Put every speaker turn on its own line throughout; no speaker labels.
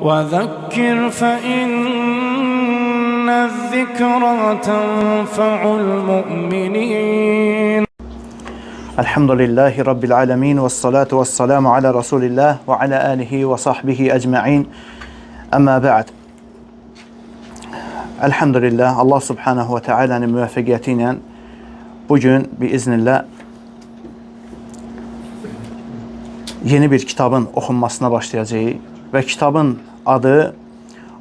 وذكر فإن الذكرى تنفع المؤمنين.
Elhamdülillahi Rabbil alemin ve salatu ve selamu ala Resulillah ve ala alihi ve sahbihi ecma'in. Əmmə bə'd. Elhamdülillah, Allah subhanahu ve teala'nın müvəffəqiyyəti ilə bugün biiznillah yeni bir kitabın oxunmasına başlayacağıq və kitabın adı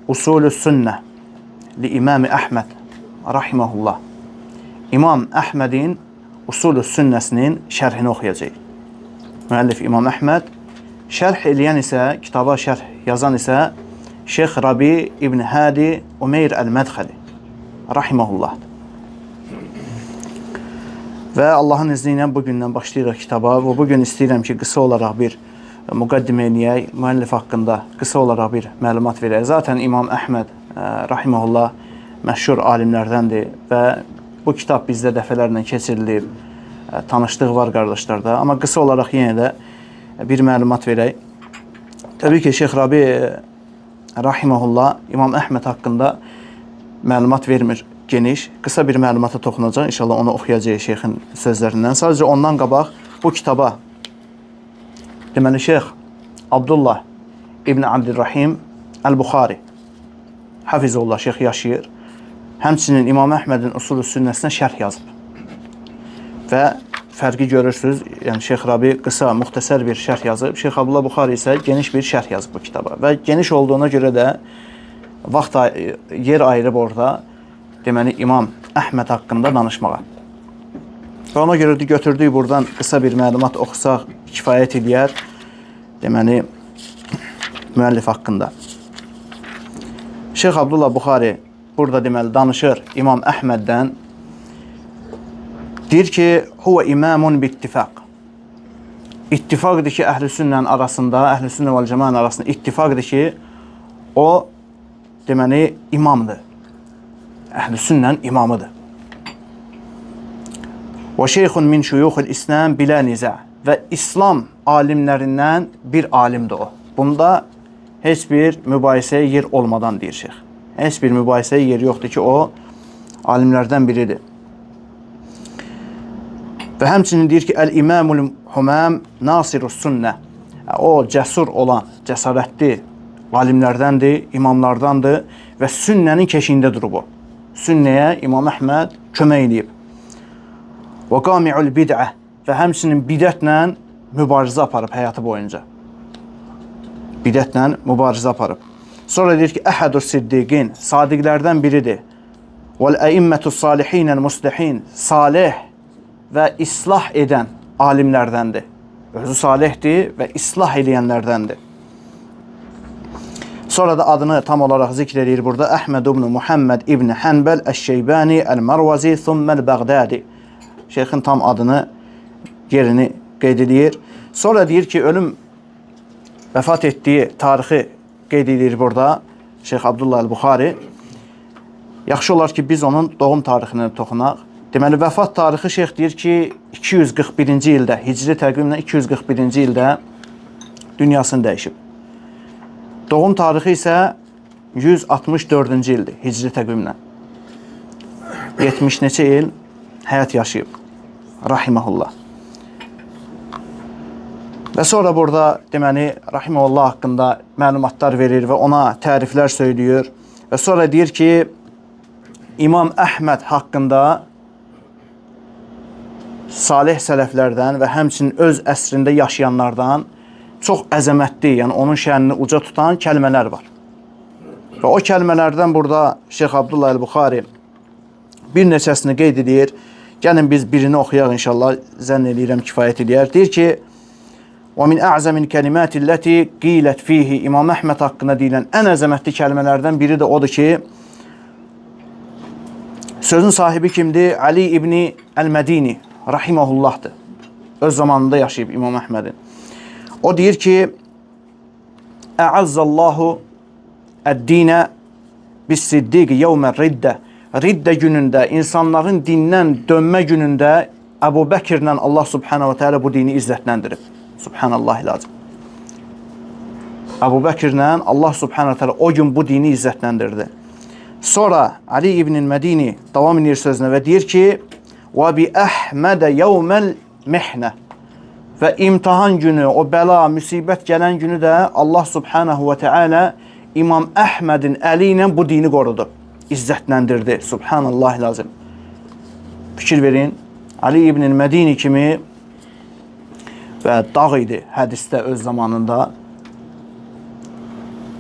Usulü Sünnə li İmam Əhməd rahimehullah. İmam Əhmədin Usulü Sünnəsinin şərhini oxuyacağıq. Müəllif İmam Əhməd, şərh eləyən isə, kitaba şərh yazan isə Şeyx Rabi İbn Hadi Umeyr Əl-Mədxəli rahimehullah. Və Allahın izni ilə bugündən başlayırıq kitaba və bugün istəyirəm ki, qısa olaraq bir müqəddimə eləyək, müəllif haqqında qısa olaraq bir məlumat verək. Zaten İmam Əhməd rahimehullah məşhur alimlərdəndir və bu kitab bizdə dəfələrlə keçirilib, tanışlığı var qardaşlarda. Amma qısa olaraq yenə də bir məlumat verək. Təbii ki, Şeyx Rabi rahimehullah İmam Əhməd haqqında məlumat vermir geniş. Qısa bir məlumata toxunacaq. İnşallah onu oxuyacağıq şeyxin sözlərindən. Sadəcə ondan qabaq bu kitaba deməli Şeyx Abdullah İbn Abdurrahim Əl-Buxari hafizullah şeyx yaşayır. Həmçinin İmam Əhmədin Usulü Sünnəsinə şərh yazıb. Və fərqi görürsünüz. Yəni Şeyx Rabi qısa, müxtəsər bir şərh yazıb. Şeyx Abdullah Buxari isə geniş bir şərh yazıb bu kitaba. Və geniş olduğuna görə də vaxt yer ayırıb orada deməli İmam Əhməd haqqında danışmağa. Və ona görə də götürdük buradan qısa bir məlumat oxusaq kifayət eləyər. Deməli müəllif haqqında. Şeyx Abdullah Buxari burada deməli danışır İmam Əhməddən. Deyir ki, huvə imamun bittifaq. İttifaqdır ki, əhl-i sünnənin arasında, əhl-i sünnə vəl cəmanın arasında ittifaqdır ki, o deməli imamdır. Əhl-i sünnənin imamıdır. Və şeyxun min şuyuxul İslam bilə nizə. Və İslam alimlərindən bir alimdir o. Bunda heç bir mübahisəyə yer olmadan deyir şeyx. Heç bir mübahisəyə yer yoxdur ki, o alimlərdən biridir. Və həmçinin deyir ki, Əl-İmamul Humam Nasirus Sünnə. O cəsur olan, cəsarətli alimlərdəndir, imamlardandır və sünnənin keşiyində durub o. Sünnəyə İmam Əhməd kömək eləyib. Və qami'ul bid'ə və həmçinin bidətlə mübarizə aparıb həyatı boyunca. Bidətlə mübarizə aparıb. Sonra deyir ki, Əhədus siddiqin, sadiqlərdən biridir. Vəl-əimmətus salihinəl muslihin, salih və islah edən alimlərdəndir. Özü salihdir və islah eləyənlərdəndir. Sonra da adını tam olaraq zikr eləyir burada. Əhməd ibn Muhammed ibn Hənbəl Əş-Şeybani Əl-Mərvazi thumməl Bəğdadi. Şeyxin tam adını, yerini qeyd eləyir. Sonra deyir ki, ölüm vəfat etdiyi tarixi qeyd eləyir burada Şeyx Abdullah Əl-Buxari. Yaxşı olar ki, biz onun doğum tarixinə toxunaq. Deməli, vəfat tarixi şeyx deyir ki, 241-ci ildə, hicri təqvimlə 241-ci ildə dünyasını dəyişib. Doğum tarixi isə 164-cü ildir, hicri təqvimlə. 70 neçə il həyat yaşayıb, rahiməhullah. Və sonra burada deməli, rahiməhullah haqqında məlumatlar verir və ona təriflər söylüyor. Və sonra deyir ki, İmam Əhməd haqqında salih sələflərdən və həmçinin öz əsrində yaşayanlardan çox əzəmətli, yəni onun şənini uca tutan kəlmələr var. Və o kəlmələrdən burada Şeyx Abdullah Əl-Buxari bir neçəsini qeyd edir. Gəlin biz birini oxuyaq inşallah, zənn eləyirəm kifayət eləyər. Deyir ki, Və min ə'zəmil kəliməti ləti qilət fihi. İmam Əhməd haqqında deyilən ən əzəmətli kəlmələrdən biri də odur ki, sözün sahibi kimdir? Ali İbni Əl-Mədini rahiməhullahdır. Öz zamanında yaşayıb İmam Əhmədin. O deyir ki, Ə'azzallahu əd-dinə bis-siddiq yevmə riddə. Riddə günündə, insanların dindən dönmə günündə Əbu Bəkirlə Allah subhanahu ve teala bu dini izzətləndirib. Subhanallahil azim. Əbu Bəkirlə Allah Subhanahu taala o gün bu dini izzətləndirdi. Sonra Ali ibn Mədini davam edir sözünə və deyir ki: "Və bi Əhmədə yevməl mihnə." Və imtahan günü, o bəla, müsibət gələn günü də Allah Subhanahu və Teala İmam Əhmədin əli ilə bu dini qorudu, izzətləndirdi. Subhanallah lazım. Fikir verin, Ali ibn Mədini kimi və dağ idi hədisdə öz zamanında.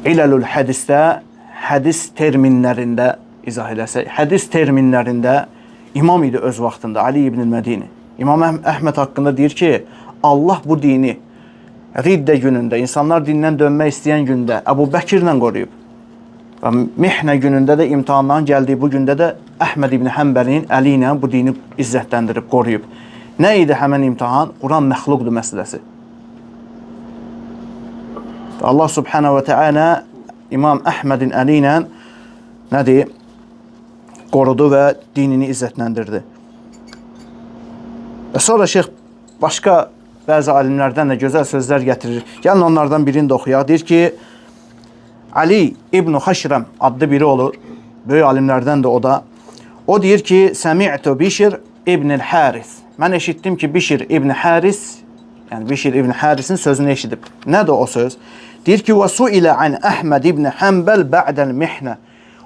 İləlül hədisdə, hədis terminlərində izah eləsək, hədis terminlərində imam idi öz vaxtında Ali ibn Mədini. İmam Əhməd haqqında deyir ki, Allah bu dini riddə günündə, insanlar dindən dönmək istəyən gündə Əbu Bəkirlə qoruyub. Və mihnə günündə də, imtahanların gəldiyi bu gündə də Əhməd ibn Həmbəlin əli ilə bu dini izzətləndirib, qoruyub. Nə idi həmən imtahan? Quran məxluqdur məsələsi. Allah Subhanahu və Teala İmam Əhmədin əli ilə nədir? Qorudu və dinini izzətləndirdi. Və sonra şeyx başqa bəzi alimlərdən də gözəl sözlər gətirir. Gəlin onlardan birini də oxuyaq. Deyir ki, Ali İbn Xəşrəm adlı biri olur. Böyük alimlərdən də o da. O deyir ki, Səmi'tu Bişir İbn Haris. Mən eşitdim ki, Bişir İbn Haris, yəni Bişir İbn Harisin sözünü eşidib. Nədir o söz? Deyir ki, və suilə an Əhməd İbn Həmbəl ba'dəl mihnə.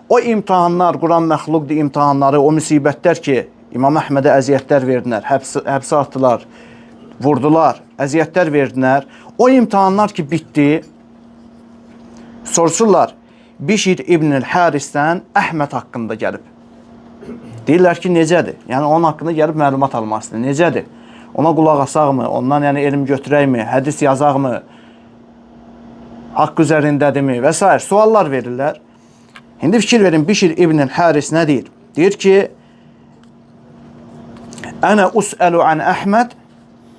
O imtahanlar, Quran məxluqdur imtahanları, o müsibətlər ki, İmam Əhmədə əziyyətlər verdilər, həbsə atdılar, vurdular, əziyyətlər verdilər. O imtahanlar ki, bitdi, soruşurlar Bişir İbn Harisdən Əhməd haqqında gəlib. Deyirlər ki, necədir? Yəni, onun haqqında gəlib məlumat almaq istəyir. Necədir? Ona qulaq asaqmı? Ondan yəni, elm götürəkmi? Hədis yazaqmı? Haqq üzərindədirmi? Və s. Suallar verirlər. İndi fikir verin, Bişir İbn Haris nə deyir? Deyir ki, Ənə usəlu an Əhməd.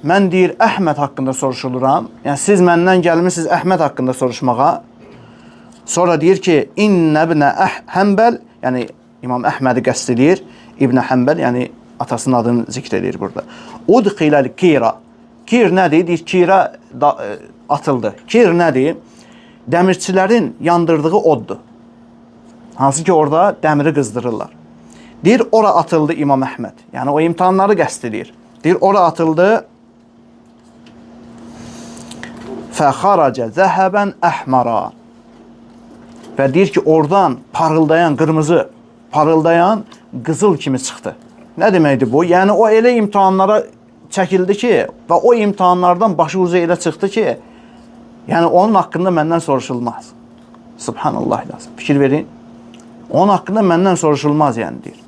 Mən deyir, Əhməd haqqında soruşuluram. Yəni, siz məndən gəlmişsiniz Əhməd haqqında soruşmağa. Sonra deyir ki, İnnə ibnə Həmbəl, yəni İmam Əhmədi qəsd edir. İbn Həmbəl, yəni atasının adını zikr edir burada. Udxiləl kira. Kir nədir? Deyir, kira atıldı. Kir nədir? Dəmirçilərin yandırdığı oddur. Hansı ki, orada dəmiri qızdırırlar. Deyir, ora atıldı İmam Əhməd. Yəni, o imtahanları qəsd edir. Deyir, ora atıldı. Fəxaracə zəhəbən əhmara. Və deyir ki, oradan parıldayan, qırmızı, parıldayan qızıl kimi çıxdı. Nə deməkdir bu? Yəni, o elə imtahanlara çəkildi ki, və o imtahanlardan başı uca elə çıxdı ki, yəni, onun haqqında məndən soruşulmaz. Subhanallah lazım. Fikir verin. Onun haqqında məndən soruşulmaz, yəni, deyir.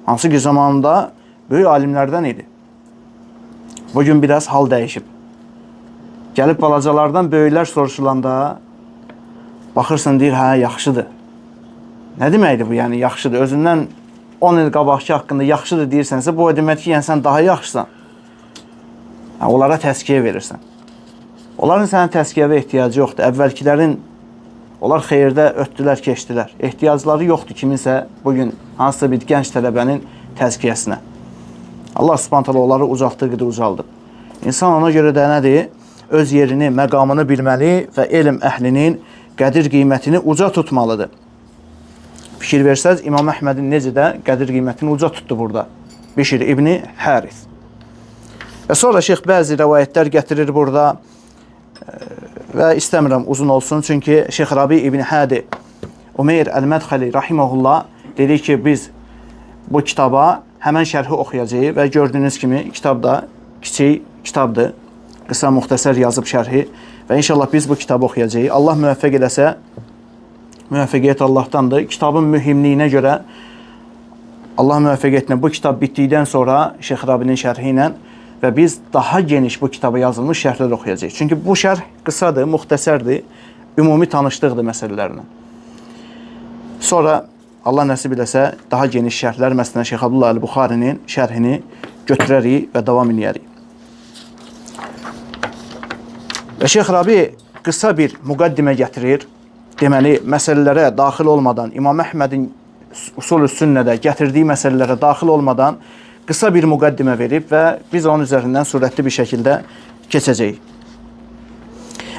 Hansı ki, zamanında böyük alimlərdən idi. Bugün biraz hal dəyişib. Gəlib balacalardan böyüklər soruşulanda baxırsan, deyir, hə, yaxşıdır. Nə deməkdir bu, yəni, yaxşıdır? Özündən 10 il qabaqki haqqında yaxşıdır deyirsənsə, bu o deməkdir ki, yəni, sən daha yaxşısan. Yəni, onlara təzkiyə verirsən. Onların sənə təzkiyəvə ehtiyacı yoxdur. Əvvəlkilərin, onlar xeyirdə ötdülər, keçdilər. Ehtiyacları yoxdur kiminsə bugün hansısa bir gənc tələbənin təzkiyəsinə. Allah Subhanahu taala onları ucaltdığı qədər ucaldıb. İnsan ona görə də nədir? Öz yerini, məqamını bilməli və elm əhlinin qədir qiymətini uca tutmalıdır. Fikir versəz, İmam Əhmədin necə də qədir qiymətini uca tutdu burada. Bişir İbni Haris. Və sonra şeyx bəzi rəvayətlər gətirir burada və istəmirəm uzun olsun. Çünki Şeyx Rabi İbni Hadi Umeyr Əl-Mədxəli rahiməhullah dedi ki, biz bu kitaba həmən şərhi oxuyacağıq və gördüyünüz kimi kitab da kiçik kitabdır. Qısa, müxtəsər yazıb şərhi və inşallah biz bu kitabı oxuyacağıq. Allah müvəffəq eləsə, müvəffəqiyyət Allahdandır. Kitabın mühimliyinə görə Allah müvəffəqiyyətinə bu kitab bitdikdən sonra Şeyx Rabinin şərhi ilə və biz daha geniş bu kitaba yazılmış şərhlər oxuyacağıq. Çünki bu şərh qısadır, müxtəsərdir, ümumi tanışlıqdır məsələlərlə. Sonra Allah nəsib eləsə daha geniş şərhlər, məsələn Şeyx Abdullah Əl-Buxarinin şərhini götürərik və davam eləyərik. Və Şeyx Rabi qısa bir müqəddimə gətirir. Deməli, məsələlərə daxil olmadan, İmam Əhmədin usul-ü sünnədə gətirdiyi məsələlərə daxil olmadan qısa bir müqəddimə verib və biz onun üzərindən sürətli bir şəkildə keçəcəyik.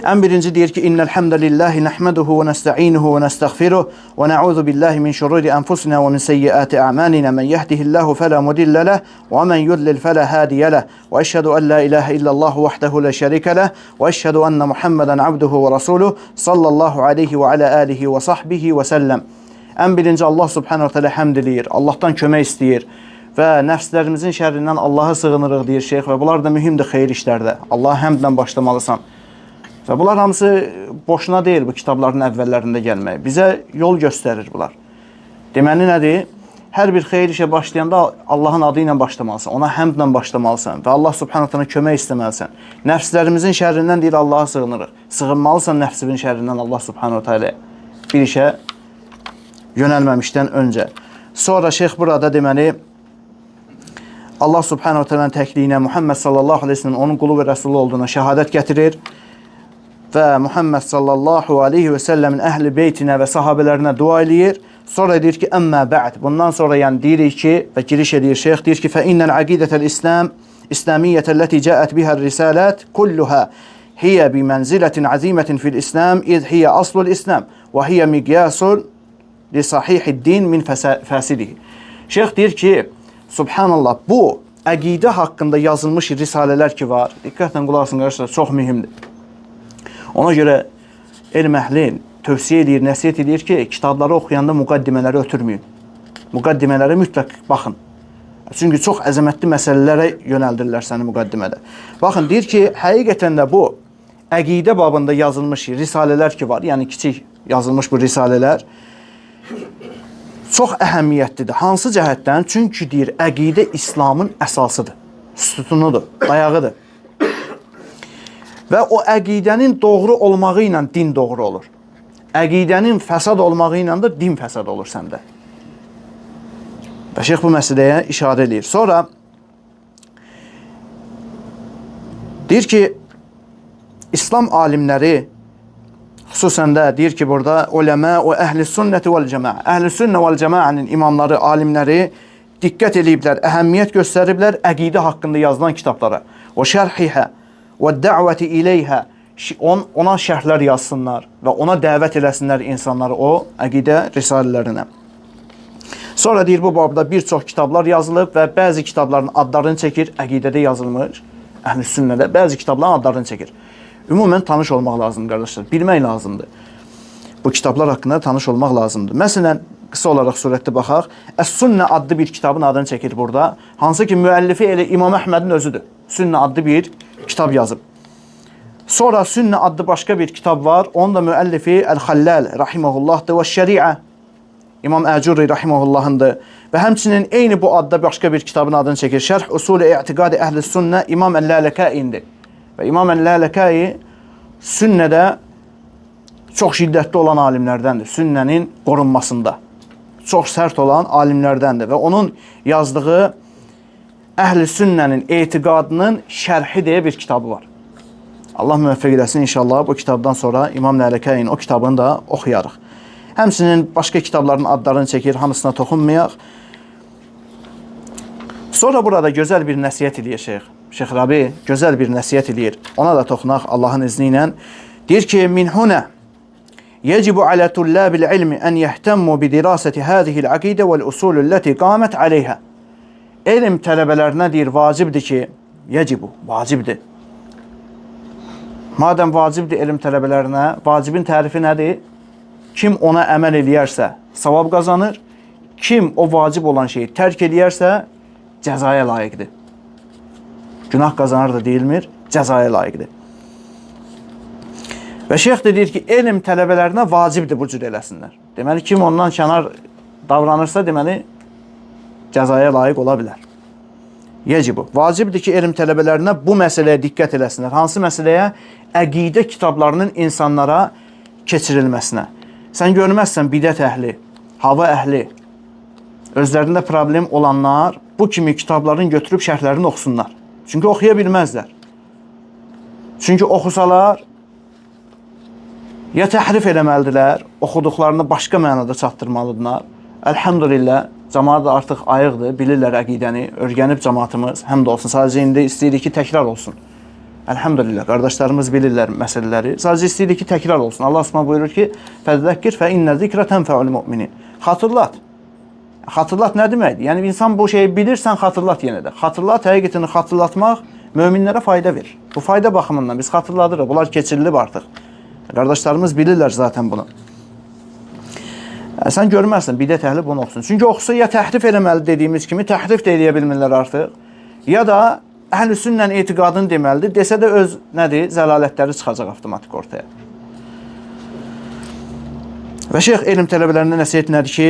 Ən birinci deyir ki, İnnəl həmdəlillahi nəhməduhu və nəstəinuhu və nəstəğfiruh və nəuzu billahi min şururi ənfusina və min seyyiati a'malina men yehdihillahu fəla mudillə ləh və men yudlil fəla hadiyə ləh və əşhədu ən la ilahə illallah vahdehu la şərikə ləh və əşhədu ənə Muhammedən abduhu və rasuluh sallallahu aleyhi və alə alihi və sahbihi və səlləm. Ən birinci Allah subhanahu teala həmd eləyir, Allahdan kömək istəyir və nəfslərimizin şərrindən Allaha sığınırıq deyir şeyx və bunlar da mühimdir xeyir işlərdə. Allaha həmdlə başlamalısan. Və bunlar hamısı boşuna deyil bu kitabların əvvəllərində gəlmək. Bizə yol göstərir bunlar. Deməli nədir? Hər bir xeyir işə başlayanda Allahın adı ilə başlamalısan, ona həmdlə başlamalısan və Allah subhanahu taala kömək istəməlisən. Nəfslərimizin şərrindən deyir Allaha sığınırıq. Sığınmalısan nəfsinin şərrindən Allah subhanahu taala bir işə yönəlməmişdən öncə. Sonra şeyx burada deməli Allah subhanahu taalanın təkliyinə, Muhammed sallallahu aleyhi ve sellem onun qulu və rəsulu olduğuna şəhadət gətirir və Muhammed sallallahu aleyhi və səlləmin əhli beytinə və sahabələrinə dua eləyir. Sonra deyir ki, əmmə bə'd. Bundan sonra yəni deyirik ki, və giriş edir şeyx, deyir ki, fə innəl əqidətəl İslam, İslamiyyətə ləti cəət bihər risalət kulluhə hiyə bi mənzilətin azimətin fil İslam, iz hiyə aslul İslam və hiyə miqyasun li sahihid din min fəsidihi. Şeyx deyir ki, subhanallah, bu əqidə haqqında yazılmış risalələr ki var, diqqətlə qulaq asın qardaşlar, çox mühümdür. Ona görə elm əhli tövsiyə edir, nəsihət edir ki, kitabları oxuyanda müqəddimələri ötürməyin. Müqəddimələrə mütləq baxın. Çünki çox əzəmətli məsələlərə yönəldirlər səni müqəddimədə. Baxın, deyir ki, həqiqətən də bu əqidə babında yazılmış risalələr ki var, yəni kiçik yazılmış bu risalələr çox əhəmiyyətlidir. Hansı cəhətdən? Çünki deyir, əqidə İslamın əsasıdır, sütunudur, dayağıdır. Və o əqidənin doğru olmağı ilə din doğru olur. Əqidənin fəsad olmağı ilə də din fəsad olur səndə. Və şeyx bu məsələyə işarə eləyir. Sonra deyir ki, İslam alimləri xüsusən də deyir ki, burada uləmə və əhl-i sünnəti vəl cəmaə. Əhl-i sünnə vəl cəmaənin imamları, alimləri diqqət eləyiblər, əhəmiyyət göstəriblər əqidə haqqında yazılan kitablara. O şərhihə və dəvəti ileyhə, ona şərhlər yazsınlar və ona dəvət eləsinlər insanları o əqidə risalələrinə. Sonra deyir, bu babda bir çox kitablar yazılıb və bəzi kitabların adlarını çəkir, əqidədə yazılmış, əhl-i sünnədə bəzi kitabların adlarını çəkir. Ümumən tanış olmaq lazımdır qardaşlar, bilmək lazımdır. Bu kitablar haqqında tanış olmaq lazımdır. Məsələn, qısa olaraq surətdə baxaq, Əs-Sünnə adlı bir kitabın adını çəkir burada. Hansı ki, müəllifi elə İmam Əhmədin özüdür. Sünnə adlı bir kitab yazıb. Sonra Sünnə adlı başqa bir kitab var. Onun da müəllifi Əl-Xəllal rahimehullahdır və Şəriə İmam Əcuri rahimehullahındır. Və həmçinin eyni bu adda başqa bir kitabın adını çəkir. Şərh Usul-i I'tiqadi Əhl-i Sünnə İmam Əl-Lələkəindir. Və İmam Əl-Lələkəi sünnədə çox şiddətli olan alimlərdəndir. Sünnənin qorunmasında çox sərt olan alimlərdəndir. Və onun yazdığı Əhl-i Sünnənin etiqadının şərhi deyə bir kitabı var. Allah müvəffəq eləsin inşallah bu kitabdan sonra İmam Lələkəyin o kitabını da oxuyarıq. Həmçinin başqa kitabların adlarını çəkir, hamısına toxunmayaq. Sonra burada gözəl bir nəsihət eləyir şeyx. Şeyx Rabi gözəl bir nəsihət eləyir. Ona da toxunaq Allahın izni ilə. Deyir ki, min hunə yecibu alə tullabil ilmi ən yəhtemmu bi dirasəti hədihil əqidə vəl usulü ləti qamət aleyhə. Elm tələbələrinə deyir, vacibdir ki, yecibu, vacibdir. Madəm vacibdir elm tələbələrinə, vacibin tərifi nədir? Kim ona əməl eləyərsə, savab qazanır. Kim o vacib olan şeyi tərk eləyərsə, cəzaya layiqdir. Günah qazanır da deyilmir, cəzaya layiqdir. Və şeyx də deyir ki, elm tələbələrinə vacibdir bu cür eləsinlər. Deməli, kim ondan kənar davranırsa, deməli, cəzaya layiq ola bilər. Yecibu. Vacibdir ki, elm tələbələrinə bu məsələyə diqqət eləsinlər. Hansı məsələyə? Əqidə kitablarının insanlara keçirilməsinə. Sən görməzsən bidət əhli, hava əhli, özlərində problem olanlar bu kimi kitabların götürüb şərhlərini oxusunlar. Çünki oxuya bilməzlər. Çünki oxusalar ya təhrif eləməlidirlər, oxuduqlarını başqa mənada çatdırmalıdırlar. Elhamdülillah, cəmaat da artıq ayıqdır, bilirlər əqidəni, öyrənib cəmaatımız, həmd olsun. Sadəcə indi istəyirik ki, təkrar olsun. Elhamdülillah, qardaşlarımız bilirlər məsələləri. Sadəcə istəyirik ki, təkrar olsun. Allah Subhanahu buyurur ki: "Fəzəkkir fə innə zikrə tənfəul müminin." Xatırlat. Xatırlat nə deməkdir? Yəni insan bu şeyi bilirsən, xatırlat yenə də. Xatırlat, həqiqətini xatırlatmaq möminlərə fayda verir. Bu fayda baxımından biz xatırladırıq. Bunlar keçirilib artıq. Qardaşlarımız bilirlər zaten bunu. Sən görməzsən, bidət əhli bunu oxusun. Çünki oxusa ya təhrif eləməli dediyimiz kimi, təhrif də eləyə bilmirlər artıq. Ya da əhl-i sünnə etiqadını deməlidir. Desə də öz nədir? Zəlalətləri çıxacaq avtomatik ortaya. Və şeyx elm tələbələrinə nəsihət nədir ki,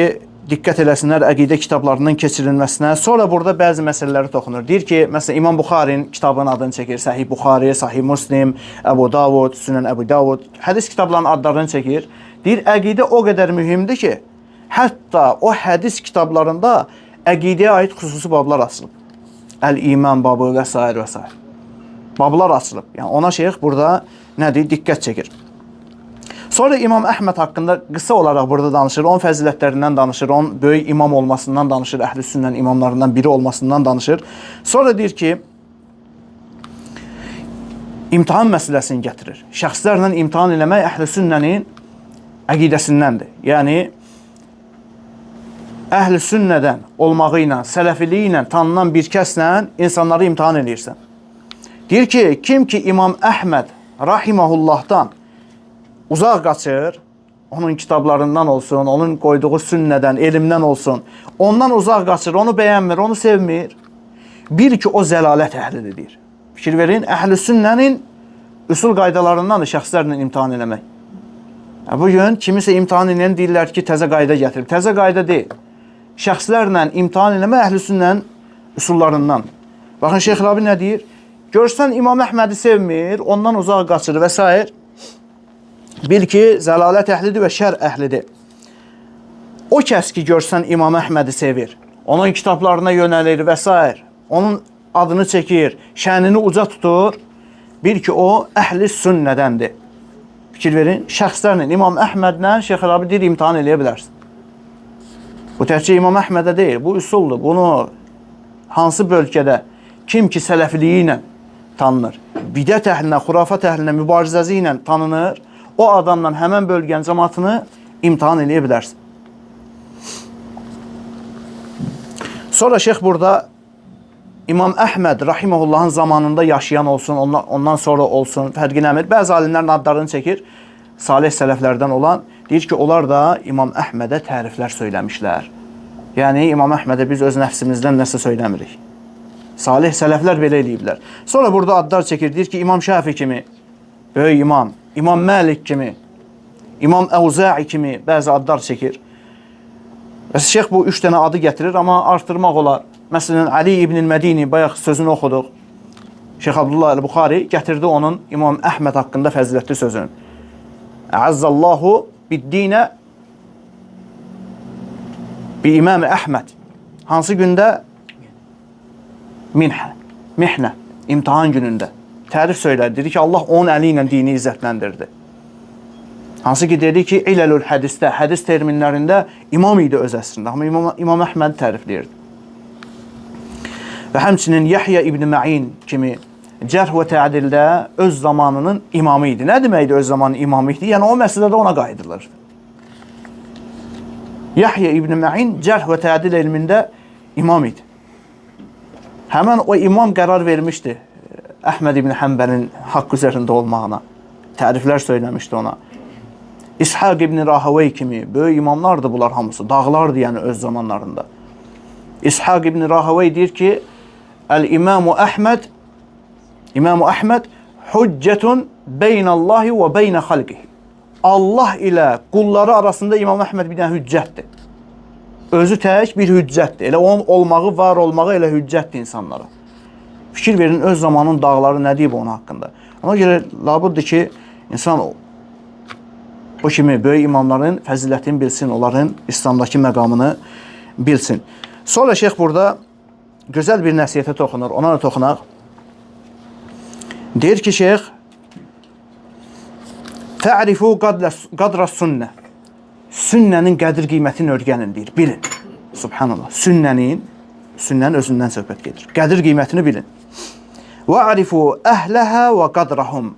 diqqət eləsinlər əqidə kitablarının keçirilməsinə. Sonra burada bəzi məsələləri toxunur. Deyir ki, məsələn İmam Buxarinin kitabının adını çəkir. Səhih Buxari, Sahih Muslim, Əbu Davud, Sünən Əbu Davud. Hədis kitablarının adlarını çəkir. Deyir, əqidə o qədər mühümdür ki, hətta o hədis kitablarında əqidəyə aid xüsusi bablar açılıb. Əl-İman babı və s. və s. Bablar açılıb. Yəni ona şeyx burada nədir? Diqqət çəkir. Sonra İmam Əhməd haqqında qısa olaraq burada danışır. Onun fəzilətlərindən danışır, onun böyük imam olmasından danışır, əhl-i sünnənin imamlarından biri olmasından danışır. Sonra deyir ki, imtahan məsələsini gətirir. Şəxslərlə imtahan eləmək əhl-i sünnənin əqidəsindəndir. Yəni, əhl-i sünnədən olmağı ilə, sələfiliyi ilə tanınan bir kəslə insanları imtahan eləyirsən. Deyir ki, kim ki İmam Əhməd rahimahullahdan uzaq qaçır, onun kitablarından olsun, onun qoyduğu sünnədən, elmdən olsun, ondan uzaq qaçır, onu bəyənmir, onu sevmir. Bir ki, o zəlalət əhlidir, deyir. Fikir verin, əhl-i sünnənin üsul qaydalarındandır şəxslərlə imtahan eləmək. Bugün kimisə imtahan eləyən deyirlər ki, təzə qayda gətirib. Təzə qayda deyil. Şəxslərlə imtahan eləmək əhl-i sünnənin üsullarından. Baxın, Şeyx Rabi nə deyir? Görsən İmam Əhmədi sevmir, ondan uzaq qaçır və s. Bil ki, zəlalət əhlidir və şər əhlidir. O kəs ki, görsən İmam Əhmədi sevir, onun kitablarına yönəlir və s. Onun adını çəkir, şənini uca tutur, bil ki, o əhli sünnədəndir. Fikir verin, şəxslərlə, İmam Əhmədlə Şeyx Rabi deyir, imtahan eləyə bilərsin. Bu təkcə İmam Əhmədə deyil, bu üsuldur. Bunu hansı bölgədə, kim ki sələfiliyi ilə tanınır, bidət əhlinə, xurafat əhlinə, mübarizəsi ilə tanınır, o adamla həmən bölgənin cəmaatını imtahan eləyə bilərsin. Sonra şeyx burada İmam Əhməd rahimehullahın zamanında yaşayan olsun, ondan sonra olsun, fərqi eləmir. Bəzi alimlərin adlarını çəkir, salih sələflərdən olan, deyir ki, onlar da İmam Əhmədə təriflər söyləmişlər. Yəni, İmam Əhmədə biz öz nəfsimizdən nəsə söyləmirik. Salih sələflər belə eləyiblər. Sonra burada adlar çəkir, deyir ki, İmam Şafi kimi, böyük imam, İmam Məlik kimi, İmam Əvza'i kimi bəzi adlar çəkir. Və şeyx bu 3 dənə adı gətirir, amma artırmaq olar. Məsələn, Ali ibn Mədini, bayaq sözünü oxuduq. Şeyx Abdullah el-Buxari gətirdi onun İmam Əhməd haqqında fəzilətli sözünü. Əzzallahu bid-dinə bi İmam Əhməd. Hansı gündə? Mihnə, imtahan günündə. Tərif söylədi. Dedi ki, Allah onun əli ilə dini izzətləndirdi. Hansı ki, dedi ki, iləlül hədisdə, hədis terminlərində imam idi öz əsrində. Amma İmam Əhmədi tərifləyirdi. Və həmçinin Yahya ibn Ma'in kimi cərh və təədildə öz zamanının imamı idi. Nə deməkdir öz zamanının imamı idi? Yəni o məsələdə ona qayıdılır. Yahya ibn Ma'in cərh və təədil elmində imam idi. Həmən o imam qərar vermişdi Əhməd ibn Həmbəlin haqq üzərində olmağına. Təriflər söyləmişdi ona. İshaq ibn Rahavey kimi böyük imamlardı bunlar hamısı. Dağlardı yəni öz zamanlarında. İshaq ibn Rahavey deyir ki, Əl-İmamu Əhməd İmamu Əhməd hüccətun beynallahi və beynə xalqihi. Allah ilə qulları arasında İmam Əhməd bir dənə hüccətdir. Özü tək bir hüccətdir. Elə onun olmağı, var olmağı elə hüccətdir insanlara. Fikir verin, öz zamanın dağları nə deyib onun haqqında. Ona görə labuddur ki, insan o kimi böyük imamların fəzilətini bilsin, onların İslamdakı məqamını bilsin. Sonra şeyx burada gözəl bir nəsihətə toxunur, ona da toxunaq. Deyir ki, şeyx, Tə'rifu qadra sünnə. Sünnənin qədir qiymətini öyrənin, deyir, bilin. Subhanallah. Sünnənin özündən söhbət gedir. Qədir qiymətini bilin. Ve'rifu əhləha və qadrahum.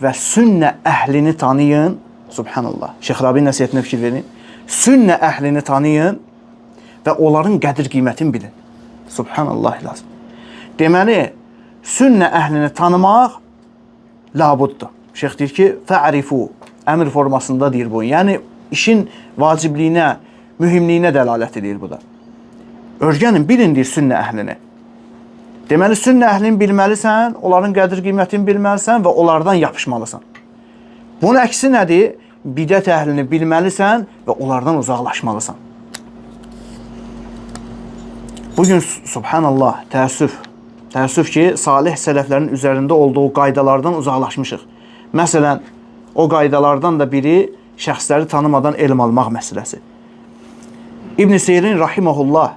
Və sünnə əhlini tanıyın. Subhanallah. Şeyx Rabin nəsihətinə fikir verin. Sünnə əhlini tanıyın və onların qədir qiymətini bilin. Subhanallah lazım. Deməli, sünnə əhlini tanımaq labuddur. Şeyx deyir ki, fə'rifu, əmr formasında deyir bunu. Yəni, işin vacibliyinə, mühimliyinə dəlalət edir bu da. Örgənin, bilin deyir sünnə əhlini. Deməli, sünnə əhlini bilməlisən, onların qədir qiymətini bilməlisən və onlardan yapışmalısan. Bunun əksi nədir? Bidət əhlini bilməlisən və onlardan uzaqlaşmalısan. Bugün, subhanallah, təəssüf ki, salih sələflərin üzərində olduğu qaydalardan uzaqlaşmışıq. Məsələn, o qaydalardan da biri şəxsləri tanımadan elm almaq məsələsi. İbn Sirin rahimehullah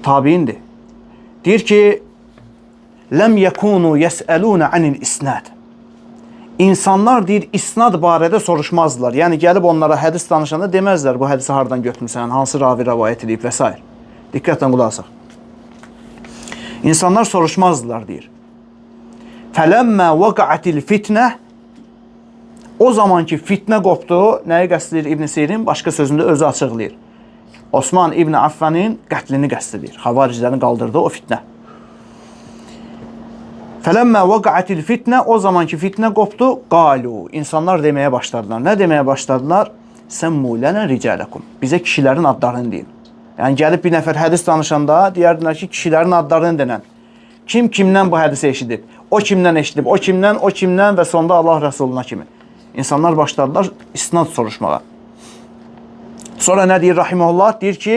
tabiindir. Deyir ki, ləm yekunu yes'eluna anil isnad. İnsanlar deyir, isnad barədə soruşmazdılar. Yəni gəlib onlara hədis danışanda deməzlər, bu hədisi hardan götürmüsən, hansı ravi rəvayət edib və s. Diqqətlə qulaq asaq. İnsanlar soruşmazdılar deyir. Fələmmə vəqa'atil fitnə. O zaman ki fitnə qopdu, nəyi qəsd edir İbn Sirin? Başqa sözündə özü açıqlayır. Osman İbn Affanın qətlini qəsd edir. Xavaricilərin qaldırdığı o fitnə. Fələmmə vəqa'atil fitnə, o zaman ki fitnə qopdu, qalu, insanlar deməyə başladılar. Nə deməyə başladılar? Səmmu lənə ricələkum. Bizə kişilərin adlarını deyin. Yəni gəlib bir nəfər hədis danışanda deyərdilər ki, kişilərin adlarını denən. Kim kimdən bu hədisi eşidib? O kimdən eşidib? O kimdən? O kimdən? Və sonda Allah Rəsuluna kimi. İnsanlar başladılar isnad soruşmağa. Sonra nə deyir rahimehullah? Deyir ki,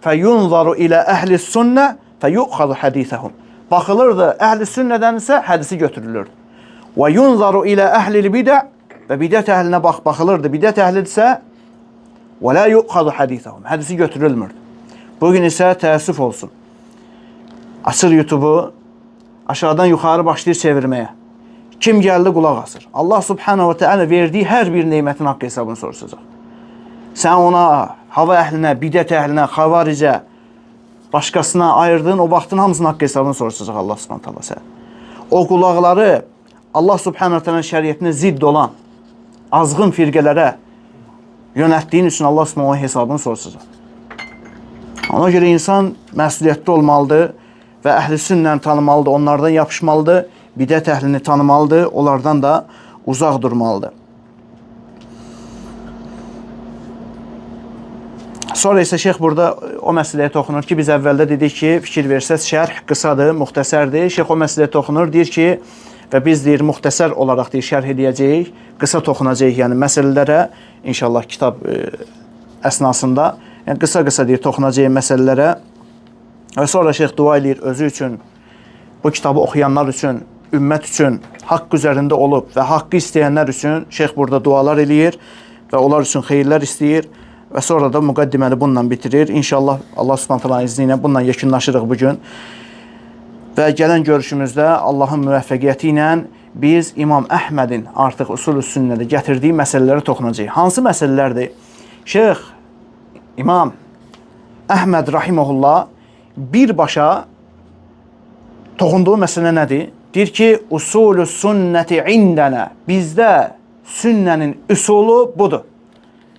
fəyunzaru ilə əhli sünnə fəyuxazu hədisəhum. Baxılırdı, əhli sünnədən isə hədisi götürülürdü. Və yunzaru ilə əhlil bidə və bidət əhlinə baxılırdı. Bidət əhlidirsə və la yuxazu hədisəhum. Hədisi götürülmürdü. Bugün isə təəssüf olsun. Açır YouTube'u, aşağıdan yuxarı başlayır çevirməyə. Kim gəldi qulaq asır. Allah subhanahu ve teala verdiyi hər bir nemətin haqqı hesabını soruşacaq. Sən ona, hava əhlinə, bidət əhlinə, xavaricə, başqasına ayırdığın o vaxtın hamısının haqqı hesabını soruşacaq Allah subhanahu teala sənə. O qulaqları Allah subhanahu teala'nın şəriətinə zidd olan azğın firqələrə yönəltdiyin üçün Allah subhanahu teala hesabını soruşacaq. Ona görə insan məsuliyyətli olmalıdır və əhl-i sünnəni tanımalıdır, onlardan yapışmalıdır, bidət əhlini tanımalıdır, onlardan da uzaq durmalıdır. Sonra isə şeyx burada o məsələyə toxunur ki, biz əvvəldə dedik ki, fikir versəz şərh qısadır, müxtəsərdir. Şeyx o məsələyə toxunur, deyir ki, və biz deyir, müxtəsər olaraq deyir, şərh edəcəyik, qısa toxunacağıq, yəni məsələlərə inşallah kitab əsnasında, yəni qısa-qısa deyir, toxunacağıq məsələlərə. Və sonra şeyx dua eləyir özü üçün, bu kitabı oxuyanlar üçün, ümmət üçün, haqq üzərində olub və haqqı istəyənlər üçün şeyx burada dualar eləyir və onlar üçün xeyirlər istəyir. Və sonra da müqəddiməni bununla bitirir. İnşallah Allah Subhanahu taalanın izni ilə bununla yekunlaşırıq bu gün. Və gələn görüşümüzdə Allahın müvəffəqiyyəti ilə biz İmam Əhmədin artıq usul-ü sünnədə gətirdiyi məsələlərə toxunacağıq. Hansı məsələlərdir? Şeyx İmam Əhməd rahimehullah birbaşa toxunduğu məsələ nədir? Deyir ki, usulü sünnəti indənə. Bizdə sünnənin üsulu budur.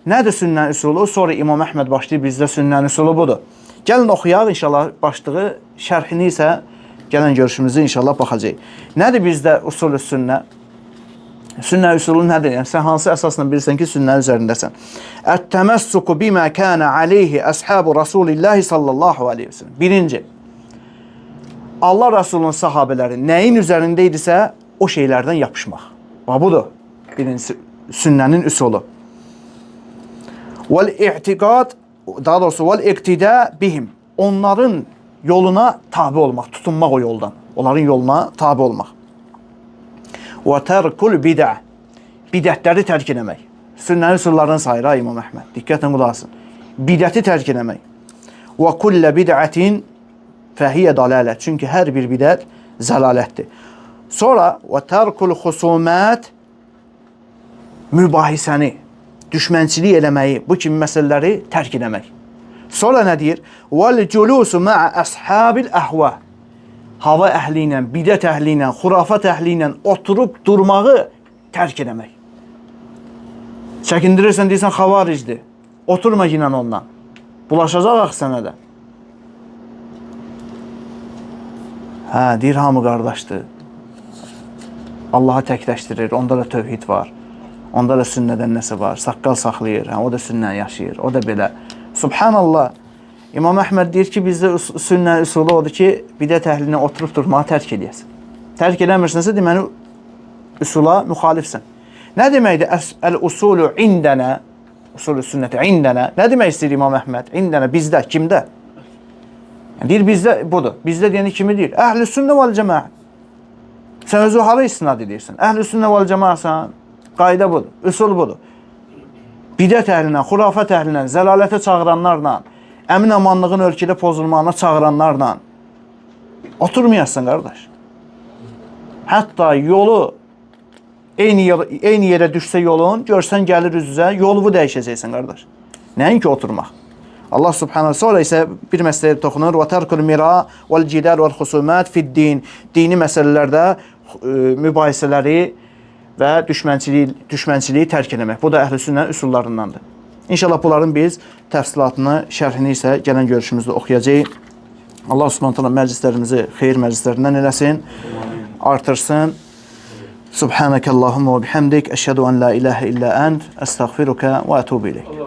Nədir sünnənin üsulu? Sonra İmam Əhməd başlayır, bizdə sünnənin üsulu budur. Gəlin oxuyaq inşallah başlığı, şərhini isə gələn görüşümüzdə inşallah baxacağıq. Nədir bizdə usulü sünnə? Sünnə üsulu nədir? Yəni sən hansı əsasla bilirsən ki, sünnənin üzərindəsən? Ət-təməssuku bimə kənə aleyhi əshabu Rasulillahi sallallahu aleyhi ve sellem. Birinci, Allah Rasulunun sahabələri nəyin üzərində idisə, o şeylərdən yapışmaq. Bax, budur birincisi, sünnənin üsulu. Vəl-i'tiqad, daha doğrusu vəl-iqtidə bihim. Onların yoluna tabi olmaq, tutunmaq o yoldan. Onların yoluna tabi olmaq. Və tərkul bidə. Bidətləri tərk eləmək. Sünnənin üsullarını sayır ha İmam Əhməd. Diqqətlə qulaq asın. Bidəti tərk eləmək. Və kullə bid'atin fəhiyyə dalalət. Çünki hər bir bidət zəlalətdir. Sonra və tərkul xusumət, mübahisəni, düşmənçilik eləməyi, bu kimi məsələləri tərk eləmək. Sonra nə deyir? Vəl culusu ma'a əshabil əhva. hava əhli ilə, bidət əhli ilə, xurafat əhli ilə oturub durmağı tərk eləmək. Çəkindirirsən, deyirsən, xavaricdir. Oturma yenə ondan. Bulaşacaq axı sənə də. Hə, deyir, hamı qardaşdır. Allahı təkləşdirir, onda da tövhid var. Onda da sünnədən nəsə var. Saqqal saxlayır, hə, o da sünnə yaşayır. O da belə. Subhanallah. İmam Əhməd deyir ki, bizdə sünnə üsulu odur ki, bidət əhlinə oturub durmağı tərk eləyəsən. Tərk eləmirsənsə, deməli, üsula müxalifsən. Nə deməkdir? Əl-usulü indənə, usulü sünnəti indənə. Nə demək istəyir İmam Əhməd? İndənə, bizdə, kimdə? Yəni, deyir, bizdə budur. Bizdə deyəni kimi deyir? Əhl-i sünnə vəl cəmaə. Sən özü hara istinad edirsən? Əhl-i sünnə vəl cəmaəsən. Qayda budur, üsul budur. Bidət əhlinə, xurafət əhlinə, zəlalətə çağıranlarla, əmin amanlığın ölkədə pozulmağına çağıranlarla oturmayasan qardaş. Hətta yolu eyni yerə düşsə yolun, görsən gəlir üz-üzə, yolu bu dəyişəcəksən qardaş. Nəinki oturmaq. Allah subhanahu sonra isə bir məsələyə toxunur. Və tərkul mira vəl cidal vəl xusumat fid-din. Dini məsələlərdə mübahisələri və düşmənçiliyi tərk eləmək. Bu da əhl-i sünnənin üsullarındandır. İnşallah bunların biz təfsilatını, şərhini isə gələn görüşümüzdə oxuyacağıq. Allah subhanahu taala məclislərimizi xeyir məclislərindən eləsin, artırsın. Subhanakallahumma və bihamdik, əşhədu ən la ilahə illə ənt, əstəğfiruka və ətubu ileyk.